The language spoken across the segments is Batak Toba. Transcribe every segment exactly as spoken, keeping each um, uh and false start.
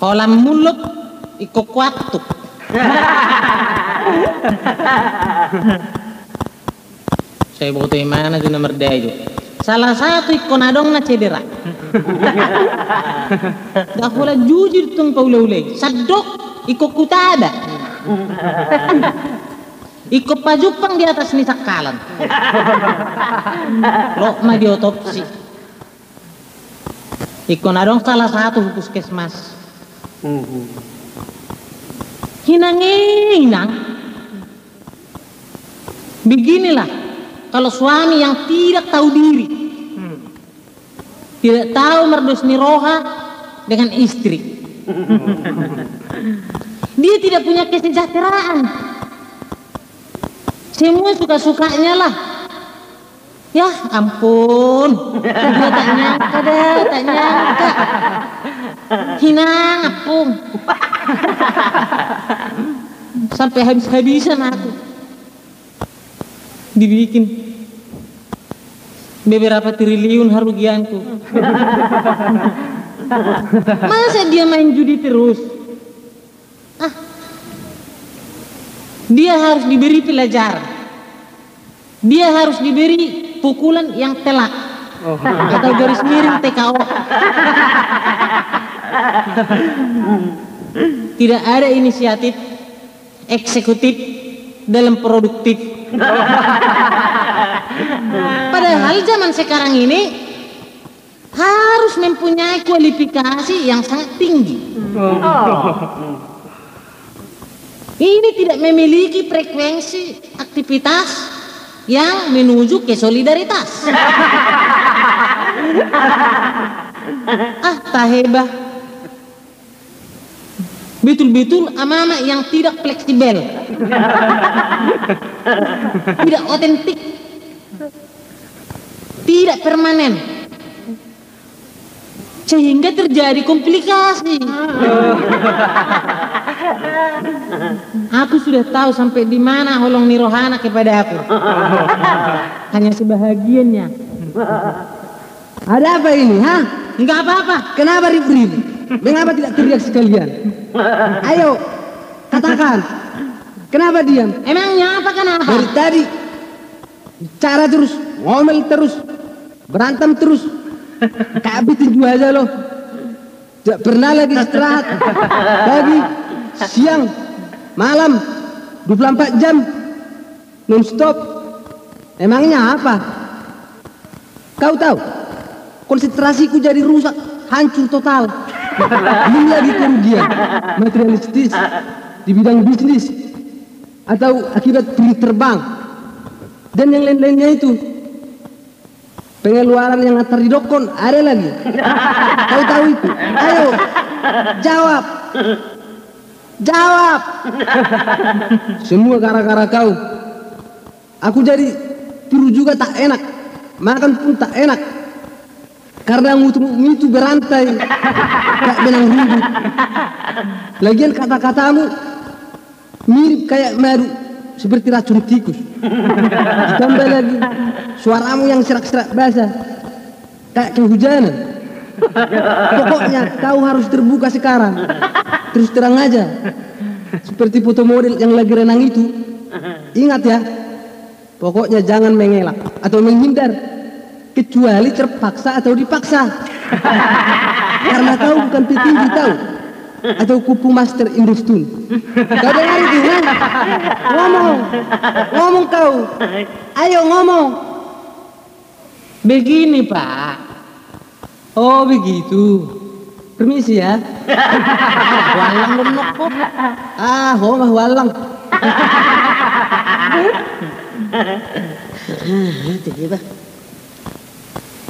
Holan muluk, ingkon kuantuk. Sai boto imana tu na mardajo. Salah satu ingkon adong na cedera. Ndang holan jujur tung paulaulai. Sandok ingkon kutaba. Ingkon pajumpang di atas ni sangkalan. Loas ma diotopsi. Ingkon adong salah satu hu puskesmas. Mhm. Inang e, inang. Beginilah kalau suami yang tidak tahu diri. Hmm. Tidak tahu mardos ni roha dengan istri. Dia tidak punya kesejahteraan. Semua suka-sukanya lah. Ya ampun, dia tak nyangka dah, tak nyangka. Inang, ampun. Sampai habis-habisan aku. Dibikin beberapa triliun harugianku. Masa dia main judi terus? Ah. Dia harus diberi pelajaran. Dia harus diberi pukulan yang telak. Oh. Atau garis miring T K O. Tidak ada inisiatif eksekutif dalam produktif. Padahal zaman sekarang ini harus mempunyai kualifikasi yang sangat tinggi. Oh. Ini tidak memiliki frekuensi aktivitas yang menuju ke solidaritas. Ah, tahe bah. Betul-betul ama-ama yang tidak fleksibel. Tidak otentik. Tidak permanen. Sehingga terjadi komplikasi. Aku sudah tahu sampai di mana holong ni rohana kepada aku. Hanya sebahagiannya. Ada apa ini, ha? Enggak apa-apa. Kenapa ribut-ribut? Mengapa tidak teriak sekalian? Ayo, katakan. Kenapa diam? Emangnya apa, kenapa? Dari tadi bicara terus, ngomel terus, berantem terus. Kayak bitin juga aja lo. Tidak pernah lagi istirahat. Pagi, siang, malam, dua puluh empat jam. Non stop. Emangnya apa? Kau tahu, konsentrasiku jadi rusak, hancur total. Belum lagi kerugian materialistis di bidang bisnis atau akibat piring terbang dan yang lain-lainnya itu. Pengeluaran yang antar didokkon ada lagi. Kau tahu itu? Ayo, jawab. Jawab. Semua gara-gara kau. Aku jadi tidur juga tak enak, makan pun tak enak. Karena ngutungmu itu berantai kayak benang ribut. Lagian kata-katamu mirip kayak madu, seperti racun tikus. Ditambah lagi suaramu yang serak-serak basah, kayak kehujanan. Pokoknya kau harus terbuka sekarang. Terus terang aja. Seperti foto model yang lagi renang itu. Ingat ya. Pokoknya jangan mengelak atau menghindar, kecuali terpaksa atau dipaksa. Karena kau bukan petinju, tahu, atau kupu master Indostun. Kau dengar itu, ha? Ngomong. Ngomong kau. Ayo ngomong. Begini, Pak. Oh, begitu. Permisi ya. Huallang do nokko. Ah, ho ma huallang. Ah, itu dia, bah.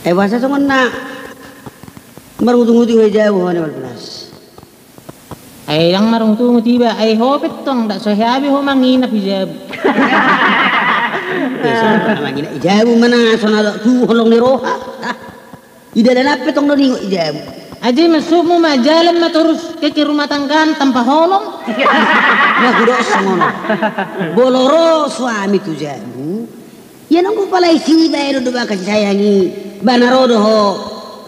Eh, boasa songon na marungutunguti ho i jabu, ho ni Malvinas. Ai ndang marungutungut iba, ai ho pe tong, ndak so heabi ho manginap i jabu. Eh, songon na manginap i jabu, mana so na tu holong ni roha. Ah, i dalan an pe tong do ningot i jabu. Aji, maksudmu ma jalan ma torus ke, ke rumah tanggaan tanpa holong? Nga hudok songon on. Molo ro suami tu jabu, ia nunga hupalais i bae do, do ba kasih sayang i. Ba na ro do ho.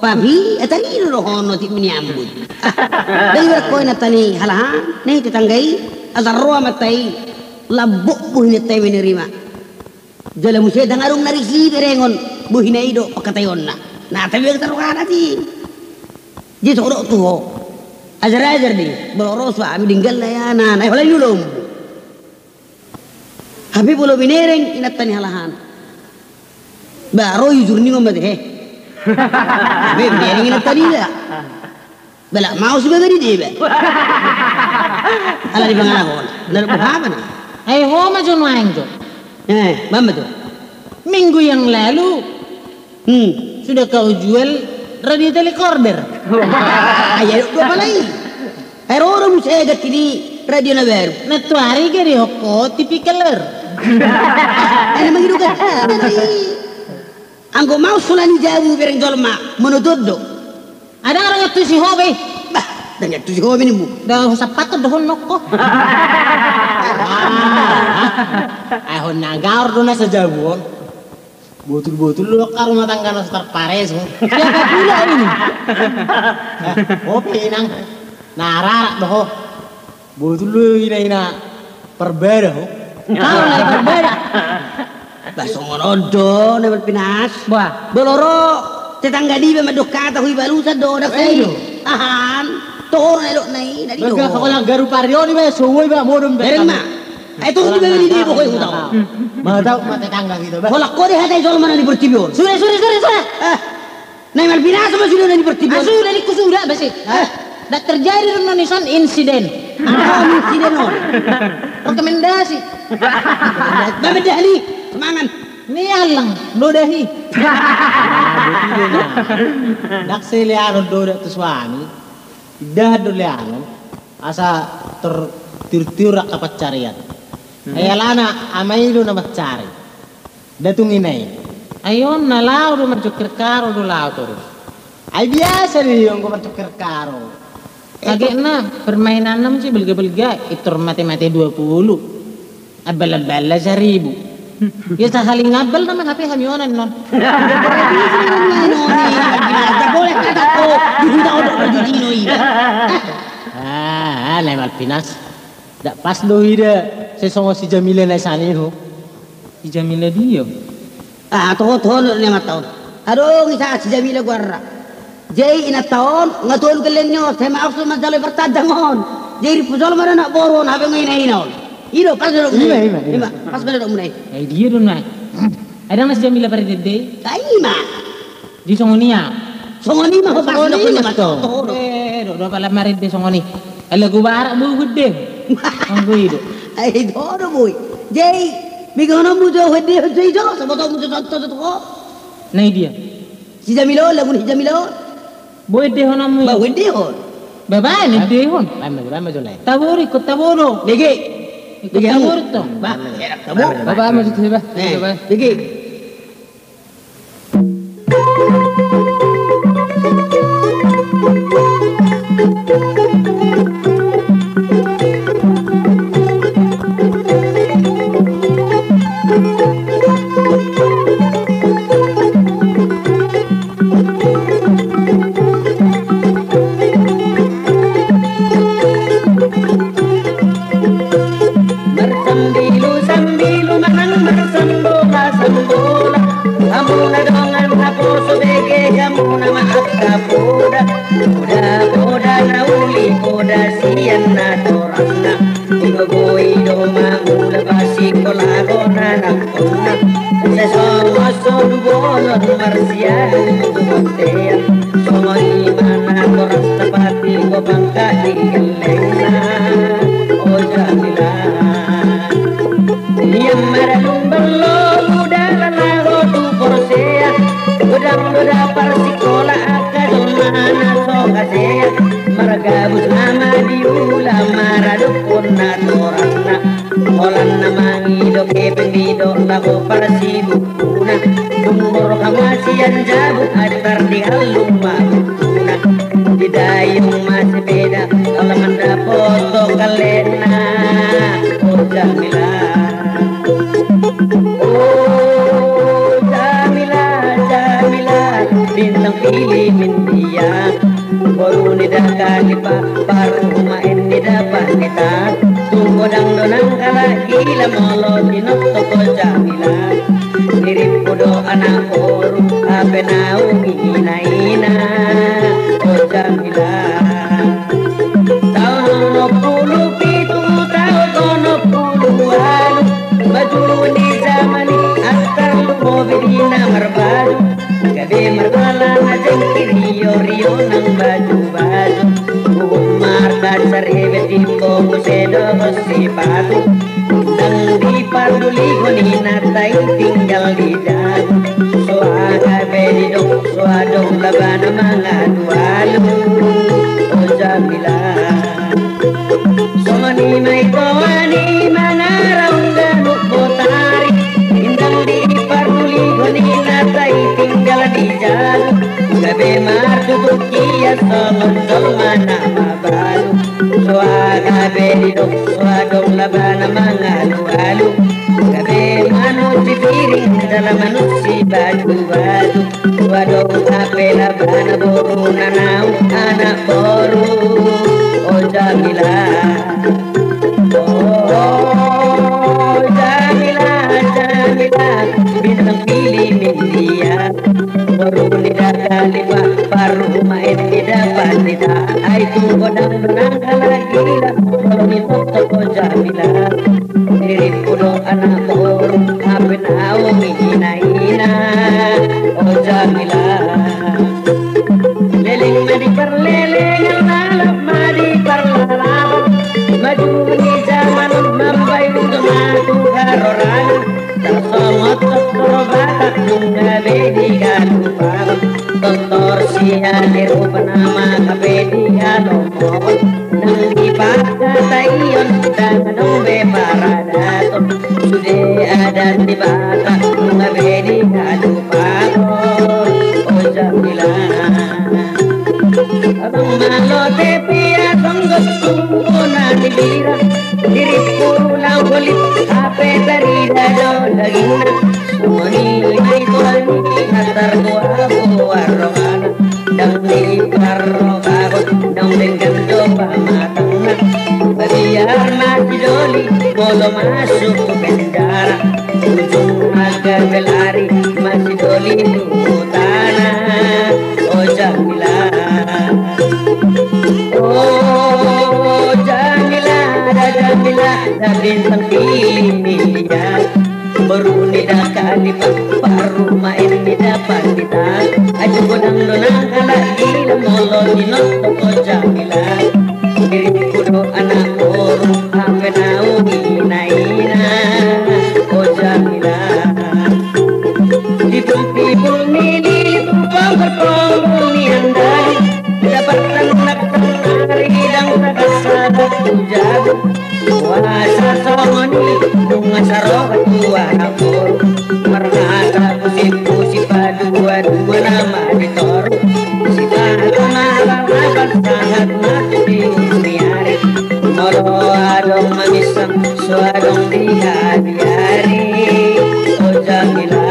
Tapi, eh, tadi do dohonon, otik miniambut. Dari berkoi na tani halahan, nih tetangga i, asal roa mata i, lambok bohi na tani menerima. Jala muse dang adong na risi berengon, bohi na i do, pakataionna. Na, tapi yang taruh anak i. Jadi, sodok tu ho. Ajar-ajar di, baloro suami dinggal na ya, na, na, holan i ulombu. Hape molo binereng inanta ni halahan. Ba, ro ijur ni ngombe he. Hape binereng inanta ni ba. Balak mau si baga di deba. Ala di pangalahon. Lalu buha apa na? Ai ho ma jo nuaeng jo. Eh, bamba jo. Minggu yang lalu, hmm, sudah kau jual radio telekorder. Ai, dua palai. Ai, ro do muse ganti ni radio na baru. Na tuari gari hoko tipikal er. Ai, na mangido ganti. Anggo mau sola ni jabu bereng jolma, monoton do. Ada orang tu si hobe. Bah, dan tu si hobe ni mu. Dah usah patut dohon nokko. Ai, hon na gaor do na sajabu on. Botul-botul lu ka rumah tangga na so tarpareso. Siapa pula ini? Ho pe inang. Na ararak do ho. Botul lu ina-ina parbada ho. Kau na parbada. Bah, songon on do na Malvinas. Bah. Molo ro tetangga niba mandok hata, huibalusan do, dang sai. Ahan. Toho na elok na i na di do. Garu parioni ba, sowoi ba, modom ba. Bereng ma. Ai, toho di bebe ni dia pokoknya hutau. Mata, mata tetangga gitu ba. Holan ho do hata i jolma na di portibi on. Sudah, sudah, sudah, sudah. Eh, na Malvinas ma sudah na di portibi on. Ah, sudah, di ku sudah basi. Eh. Dak terjadi do na ni son insiden. Ah, insiden on. Rekomendasi. Ba, bedah ni, semangan. Ni alang, lo dahi. Dak seleanon do dak tu suami. Idahan do leanon. Asa tor tiur-tiur angka pancarian. Hmm. Ai alana ama i do na mancari. Datung ina i. Ai on na laho do marcokir karo do laho torus. Ai biasa do i anggo marcokir karo. Kagetna permainanna mesti belga-belga, itor mate-mate dua puluh. Abal-abal saribu. Ya sahali ngabal nama hape hami onan non. Boleh kata ko, dihuda odok baju dino ida. Ah, ah, na Malvinas. Dak pas do ida sesongon si Jamila na i sani ho. Si Jamila dia. Ah, toho, toho, ni mata on. Adong i sa si Jamila goarna. Jadi inanta on, nga tolu gelleng ni on, sai maksud manjalo i partandang on. Jadi rimpu jolo ma anak boru on, hape nga ina-ina on. I do, pas do. Ima, ima, ima. Ima, pas do muna i. Eh, dia do na. Adong na si Jamila paridede. Ima. Di songon i. Songon i ma ho pas do, songon i ma ho. Eh, do, do pala marende songon i. Ala gu barak boi huende. Anggo i do. Ai do do boi. Jei, minggu ono mu jo huende ho jei do, saboto mu jo tonto jo toko. Na i dia. Si Jamila on, lagu ni si Jamila on. Boi huende ho namu. Ba huende ho. Ba ba huende ho. Ba ma jo, ba ma jo lai. Tabori, ikut taboro. Nege. Ikut taboro to. Ba, enak taboro. Ba ba ma jo ba. Nege. Marsambilu-sambilu manang marsambola-sambola. Hamuna dongan naposo bege, hamuna ma angka poda. Poda-poda na uli, poda sian natorasna. Ido boi do mangula pasikola gona nangkona. Sesongon solu bolon marsiamun tu bontean. Songon i ma natorasna pati gopangka di gellengna. O Jamila. Ia maralumban lolo dalan laho tu porsea. Godang do da parsikola angka jolma na so hasea. Margabus nama diula maradophon natorasna. Holan na mangido hepeng didok laho parsibukuna. Dung borhat ma sian jabu ajar di hallung ma bukuna. Di dayung ma sepeda holan mandapothon kalena. O Jamila. O Jamila, Jamila. Bintang pilih Mindia, boru ni da Kalipa, parumaen ni da Pandita. Tung godang do nang halak gila molo tinontop ho Jamila. Nirimpu do anak boru, hape naung ina-ina ho Jamila. Taon onom pulu pitu, taon onom pulu ualu, baju ni jaman i, antar lumobi di na marbaju. Gabe marbalana jengki rio-rio nang baju-baju. Buhut markaca ribet, timbo muse dohot sipatu. Ndang dipardulihon inanta i, tinggal di dagu. Soa gabe didok, soa adong laba na mangalu-alu ho Jamila. Songon i ma i toan i mangarahon ganup botari. Ndang dipardulihon inanta i, tinggal di jagu. Gabe martutur hian songon jolma na mabalu. Soa gabe didok, soa adong laba na mangalu-alu. Gabe manutsi piring jala manutsi batu-batu. Soa adong hape laba na boru na naung anak boru ho Jamila. O Jamila, Jamila, bintang pilih Mindia. Boru ni da Kalipa, parumaen ni da Pandita. Ai tung godang do nang halak gila molo tinontop ho Jamila. Nirimpu do anak boru, hape naung ina-ina ho Jamila. Leleng ma di parlelengan, lalap ma di parlalapon. Maju ni jaman, mambahen do na tu harorangan. Tarsongot doktor Batak, nunga be dihalupaon. Doktor sian Eropa nama hape dihalomohon. Nang dipangkataion, ndang adong be paradaton. Sude adat ni Batak, nunga be dihalupaon ho Jamila. Abang malo tepi asong gotuna ni bira. Diri pulang kulit, hape tarida do dagingna. Songon i ma i toan i, na targoa-goa rohana. Ndang diparrobahon, ndang denggan do pamatangna. Biar mati doli, molo masuk tu penjara. Ujungna gabe lari, mati doli tu hutana. O Jamila. O Jamila, da Jamila, da bintang pilih Mindia. Boru ni da Kalipa, parumaen ni da Pandita. Ai tung godang do nang halak gila molo tinontop ho Jamila. Nirimpu do anak boru, hape naung ina-ina ho Jamila. Tipul-tipul ni lilit, ponggol-ponggol ni andali. Dapatan nang tanari, ndang tagak-tagak tu jabu. Boasa songon i, nunga saroha tu anak boru. Marhata pusi-pusi, padua-dua nama di toru. Sipata ma halak sahat mati di ujung ni ari. Molo adong maminsang, so adong di ari-ari. O Jamila.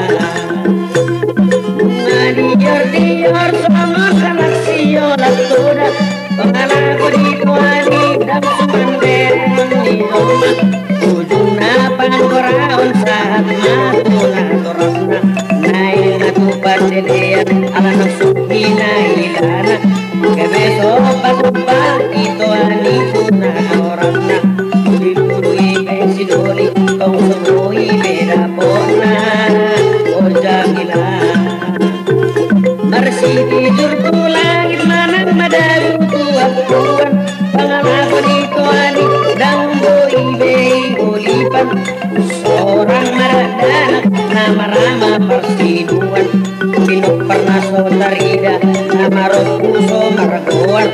Nunga dior-dior songon halak siolat toda. Pangalaho di toan i ndang suman bereng ni jolma. Ujungna panggoraon, sahat ma tu natorasna. Naeng ma tu pardedean ala nang suhi na ilana. Gabe somba-somba i toan i tu natorasna. Dilului be sidoli, tong so boi be dapotna. O Jamila. Marsitijur tu langit manang madabu tu ampuan. Pangalaho ni toan i ndang boi be i olipan. Sorang ma dakdanak na marama parsiduan. Pinompar na so tarida na marompu so margoar.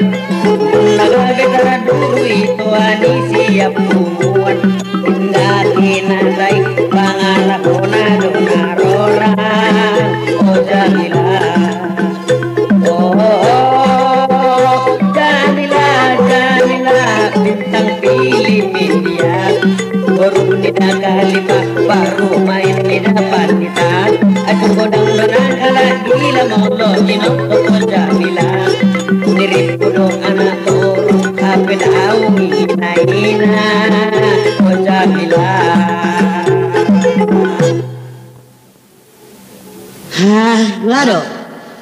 Na gabe tarduru i toan i siap punguan. Inda kinasai pangalahona do na rora. O Jamila. O Jamila, Jamila, bintang pilih Mindia. Boru ni da Kalipa, parumaen ni da Pandita. Ai tung godang do nang halak gila molo tinontop ho Jamila. Nga do.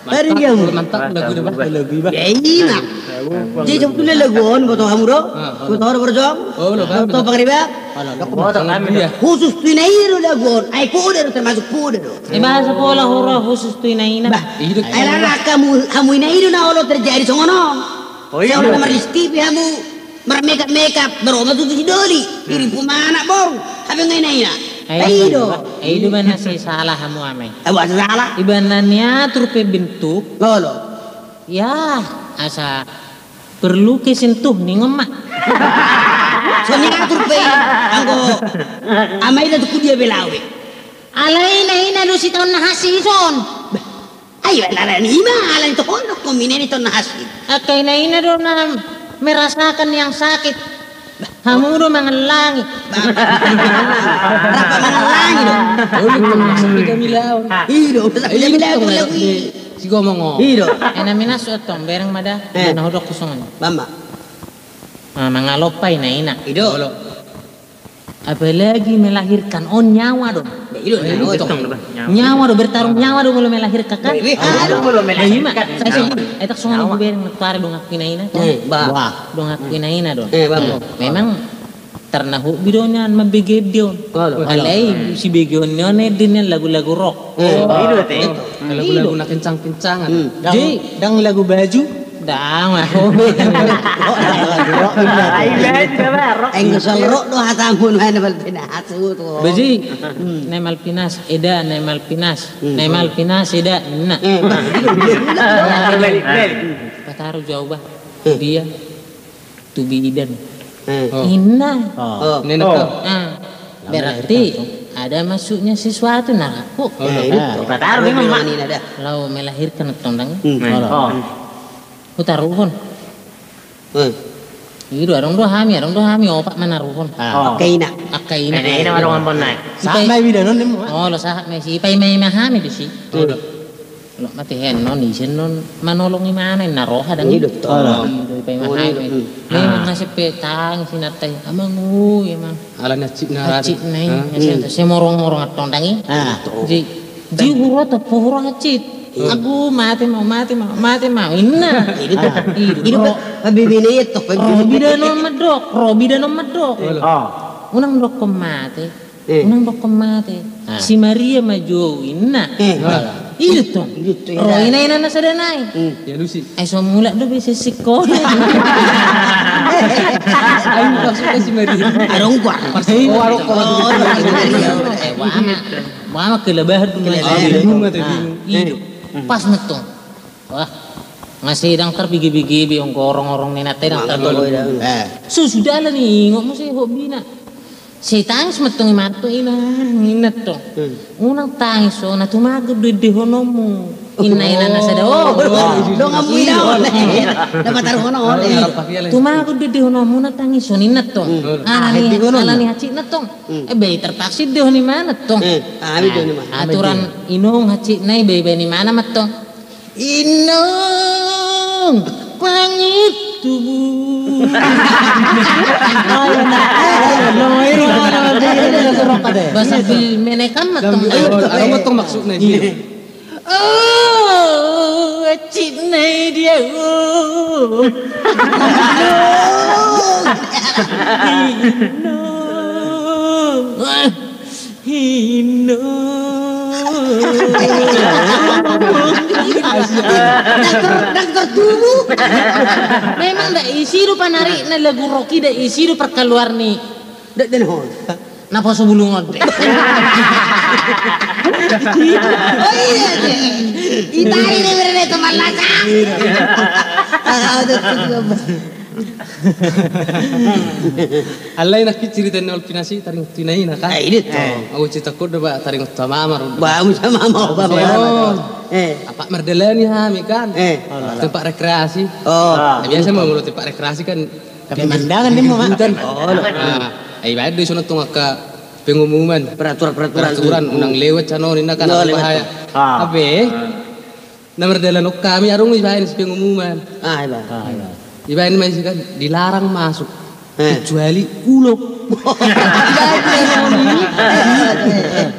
Baru dia mu. Mantap lagu do, bah. Lagu, bah. Ya, ima. Jadi sebetulnya lagu on, boto hamu do? Ah, ah. Boto hamu do, Borjong? Oh, lo, bah, boto bah. Pangariba? Alah, lo, boto kami, bah. Khusus tu ina-ina do lagu on. Ai poda do, termasuk poda do. Eh, bahasa pola hura khusus tu ina-ina. Bah, ai lala hamu, hamu ina-ina na olo terjadi songon on. Oh, iya. Songon na marlis T V hamu. Marmekap-mekap, baru ma tutu si doli. Hmm. Iri pumana boru. Hape nga ina-ina. Ai do. Ai do, iba na sai salah hamu, amai. Ai boasa salah? Iba na niatur pe bentuk. Olo. Ya, asa perlu ke sentuh ningon ma. So niatur pe anggo amai da tu kudia belawe. Alai ina-ina do sitaon na hasison. Bah. Ai, alani ima, alani tohon do, kombineni tong na hasip. Angka ina-ina do na merasakan yang sakit. Hamu do mangallangi. Bah, bah, bah. Rap mangallangi do. Olo, tong na sakit kami laon. Iyo do, sakit kami laon, laon. Si gomong o. Iyo do. Ena minas o tong, bereng ma da. Eh. Na hudok kosongan. Bamba. Ah, mangalompa ina-ina. Iyo do. Olo. Apalagi melahirkan, on nyawa do. Ba, i do, nyawa do. Nyawa do, bertaruh nyawa do molo melahirkan, kan? Ba, i do. Aduh, molo melahirkan. Ba, i ma. Saya sebut, etak songon ibu bereng na tuari donganku ina-ina, kan? Eh, ba. Donganku ina-ina do. Eh, ba. Memang tarna hobi do nian mambege ende on. Alai sibegeon ni on ende nian lagu-lagu rock. Eh, ba. I do, te. Lagu-lagu na kencang-kencangan. Dang, dang lagu baju. Dang, aku. Ai, baju da, ba, rock. Enggo so rock do hatamu, na Malvinas tu. Ba, i. Na Malvinas, eda, na Malvinas. Na Malvinas, eda, na. Eh, ba, i do. Balik, balik. Pataru jauh, ba. Dia. Tu bidan. Eh. Oh. Ina. Oh. Ina, ina. Ah, berarti ada masuknya sesuatu, na rap. Eh, ina. Pataru memang, Mak. Laho melahirkan tong dang. Hmm. Oh. Hutaruhon. Eh. I do, adong do hami, adong do hami opat manaruhon. Ah. Angka ina. Angka ina. Ina, ina ma dongan bona i. Sahat ma i bidanon, Mak. Olo, sahat ma i, si ipaima-ima hami do si. Olo. Lo mate hen non, isen non manolong imana, inna roha dang. I do, tolong. I do, ipaima hami. Memang nasib pe tangis inanta i, amang, ui, amang. Alani hansit na. Hansit na i. Semorong-morong antong dang i. Ah. Di, di huro to, huro hansit. Aku mate mau, mate mau, mate mau, inna. I do. I do. Ro, bidanon mandok, ro bidanon mandok. Unang dokkon mate. Eh. Unang dokkon mate. Ah. Si Maria ma jou, inna. Eh. I do tong. I do tong. Ro ina-ina na sada nai. Hmm. Ai so mulak do be sisik kona. Ai, maksudna si Maria. Adong gua. Oh, adong gua. Oh, si Maria. Eh, wama. Wama kelebahan dulu. Kelebahan. Ah, bingung atau bingung. I do. Pas ma tong. Wah, nga sedang tarbege-bege be, ong gorong-gorong ni nata i dang tarbege. Eh. So, sudah lah ni, ingot muse hobina. Sai tangis ma tong i, mantong ina, ina tong. Hmm. Unang tangis, so, na tumagon do endehononmu. Inna, ina na sada. Oh, donganmu ina on. Na pataruhon on. Tumagon do endehononmu na tangis on, inna tong. Hmm. Alani, alani hansit na tong. Hmm. Eh, be terpaksa endehon imana tong. Eh, aturan inong hansit na i, be, be ni mana ma tong. Inong, pangit tubu. Bahasa Bil Menekam ma tong. Ayo, ayo, ma tong maksudna i. Oh, hansit na i dia. Inong. Hino. Dang ter-, dang tertubu. Memang da isi do panarikna lagu rock i, da isi do parkaluar ni. Da, da, no. Naposo bulung onde. Oh iya, iya. Ita ini bener teman lasa. Ah, udah, udah, udah. Alai nangkin cerita ni Malvinas i taringot tu ina-ina, kan? Eh, i do tong. Au cerita ko do, ba, taringot tu amang. Ba, amang, amang. Oh. Eh. Apa mardalani hami, kan? Eh. Tempat rekreasi. Oh. Nah, biasa molo tempat rekreasi kan pemandangan ni, Mak. Hutan. Oh. Nah, ai baen do i songon tong angka pengumuman. Peraturan, peraturan. Peraturan, unang lewat sian on, inna kan, bahaya. Hape. Na mardalan on hami, adong ibaen si pengumuman. Ah, ibaen. Ah, ibaen. Ibaen ma isi kan, dilarang masuk. Eh. Kecuali ulo. Ibaen ma isi.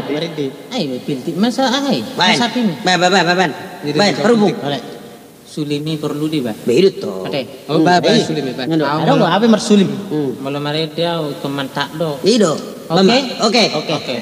marende. Ai piltik masa ai. Baen. Masa pin. Baen, baen, baen, baen, baen. Baen, parhubung. Alai. Sulim i porlu di ba. Be, i do tong. Ate. Oh, ba, ba, sulim i ba. Adong do hape marsulim. Molo marende au, ikon mantap do. I do. Oke? Oke. Oke.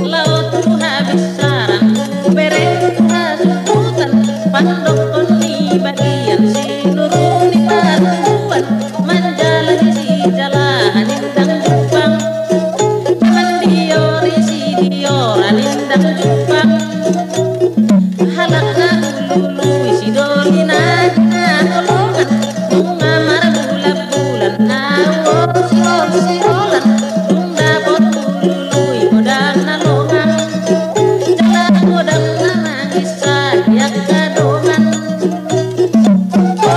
Laho tu habisaran, hubereng tu hasuhutan, pandokkon ni bagian sinuru ni partubuan, manjalahi sijalahan indang jumpang, mandiori sidioran indang jumpang. Halak na hulului sidoli na hinaholongan, nunga marbulanbulan ahu on sihol siholan, dung dapot hulului godang na longang. Jala godang na manginsai angka dongan. O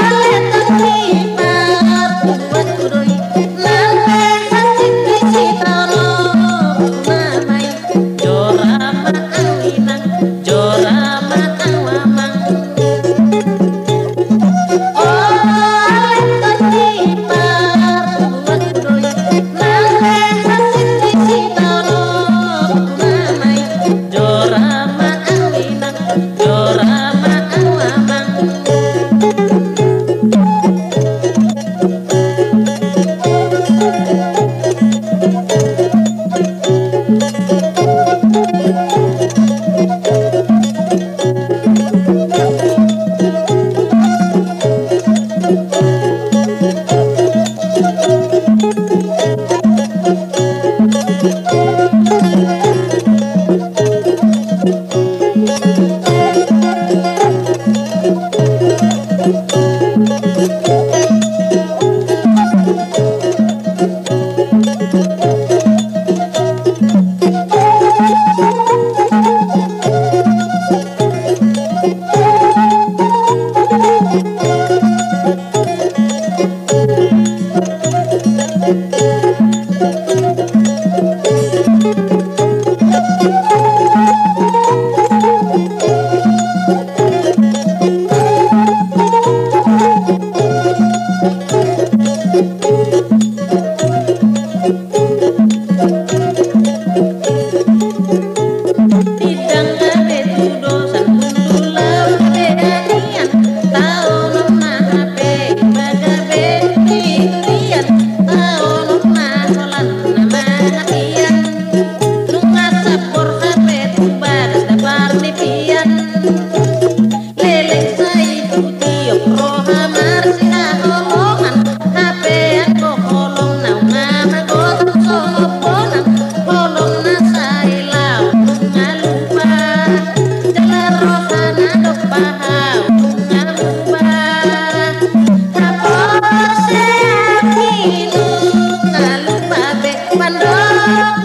ale Tondi, partubuanku do i, nang pe hansit ni sitaonon na ma i. Jora ma au inang, jora ma au amang. O ale Tondi, partubuanku do i, nang pe hansit ni sitaonon na ma i. Jora ma au inang, jora ma au amang. Indang gabe tudosan hundul laut be anian, taonon ma hape baga be ni durian, taonon ma holan na mangatian. Nunga sampor hape tu bagas da parnipian. Leleng sai tu tiop roha marsihaholongan, hape anggo holong na nunga magodang songon bonang, holong na sai laho nunga lupa, jala roha na dompak hau nunga muba. Haporseaon i nunga lupa be, mandok